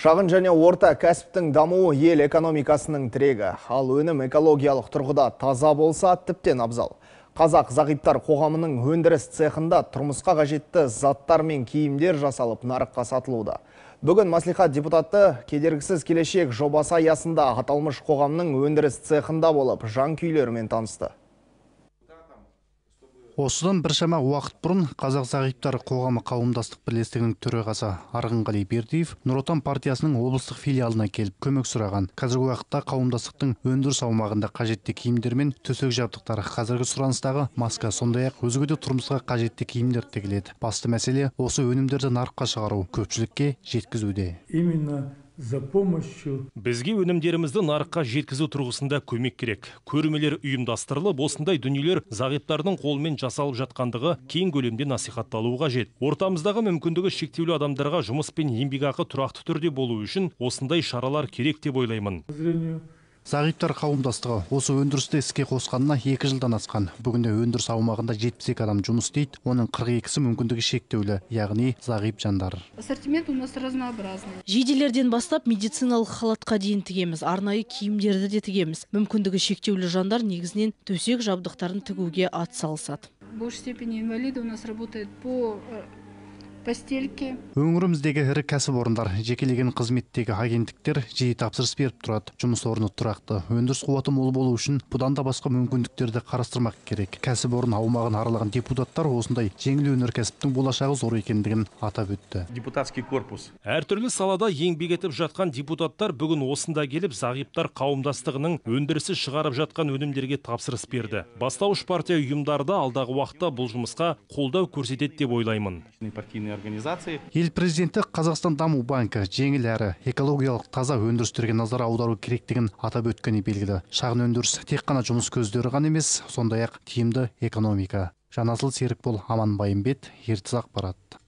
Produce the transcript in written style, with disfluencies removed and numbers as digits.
Шағын және орта кәсіптің дамуы ел экономикасының тірегі. Ал өнім экологиялық тұрғыда таза болса, тіптен абзал. Қазақ зағиптар қоғамының өндіріс цехында тұрмысқа қажетті заттар мен киімдер жасалып, нарыққа сатылуда. Бүгін мәслихат депутаты «Кедергісіз келешек» жобасы аясында аталмыш қоғамның өндіріс цехында болып, жанкүйерлерімен танысты. Осыдан біршама уақыт бұрын Қазақ зағиптар қоғамы қауымдастық бірлестігінің төрағасы Арғынғали Бердиев Нұр Отан партиясының облыстық филиалына келіп, көмек сұраған. Қазіргі уақытта қауымдастықтың өндіріс аумағында қажетті киімдер мен төсек жабдықтары, қазіргі сұраныстағы маска, сондай-ақ өзге де тұрмысқа қажетті киімдер тігіледі. Басты мәселе – осы өнімдерді нарыққа шығару, көпшілікке жеткізуде. Именно за помощью. Бізге өнімдерімізді нарыққа жеткізу тұрғысында көмек керек. Көрмелер ұйымдастырылып, осындай дүниелер зағиптардың қолымен жасалып жатқандығы кең көлемде насихатталуы қажет. Ортамыздағы мүмкіндігі шектеулі адамдарға жұмыс пен еңбекақы тұрақты түрде болу үшін осындай шаралар керек деп ойлаймын. Зрению. Зағиптар қауымдастығы осы өндірісті іске қосқанына 2 жылдан асқан. Бүгінде өндіріс аумағында 72 адам жұмыс істейді, оның 42-сі мүмкіндігі шектеулі, яғни зағип жандар. Ассортимент у нас разнообразный. Жейделерден бастап медициналық халатқа дейін тігеміз, арнайы киімдерді де тігеміз. Мүмкіндігі шектеулі жандар негізінен төсек жабдықтарын тігуге ат салысады. В большей степени инвалиды у нас работают по постельке. Өңіріміздегі ірі кәсіпорындар, жекелеген қызметтегі агенттіктер жиі тапсырыс беріп тұрады. Жұмыс орны тұрақты, өндіріс қуаты мол болу үшін бұдан да басқа мүмкіндіктерді қарастырмақ керек. Кәсіпорын аумағын аралаған депутаттар осындай жеңіл өнеркәсіптің болашағы зор екендігін атап өтті. Депутатский корпус. Әртүрлі салада еңбек етіп жатқан депутаттар бүгін осында келіп, зағиптар қауымдастығының өндірісі шығарып жатқан өнімдерге тапсырыс берді. Бастауыш партия ұйымдары да алдағы уақытта бұл жұмысқа қолдау көрсетеді деп ойлаймын. Партийные организации. Ел президенті Қазақстан даму банкі жеңіл әрі экологиялық таза өндірістерге назар аудару керектігін атап өткені белгілі. Шағын өндіріс тек қана жұмыс көздері ғана емес, сондай ақ тиімді экономика. Жанасыл Серікбол, Аман Байымбет, Ертіс ақпарат.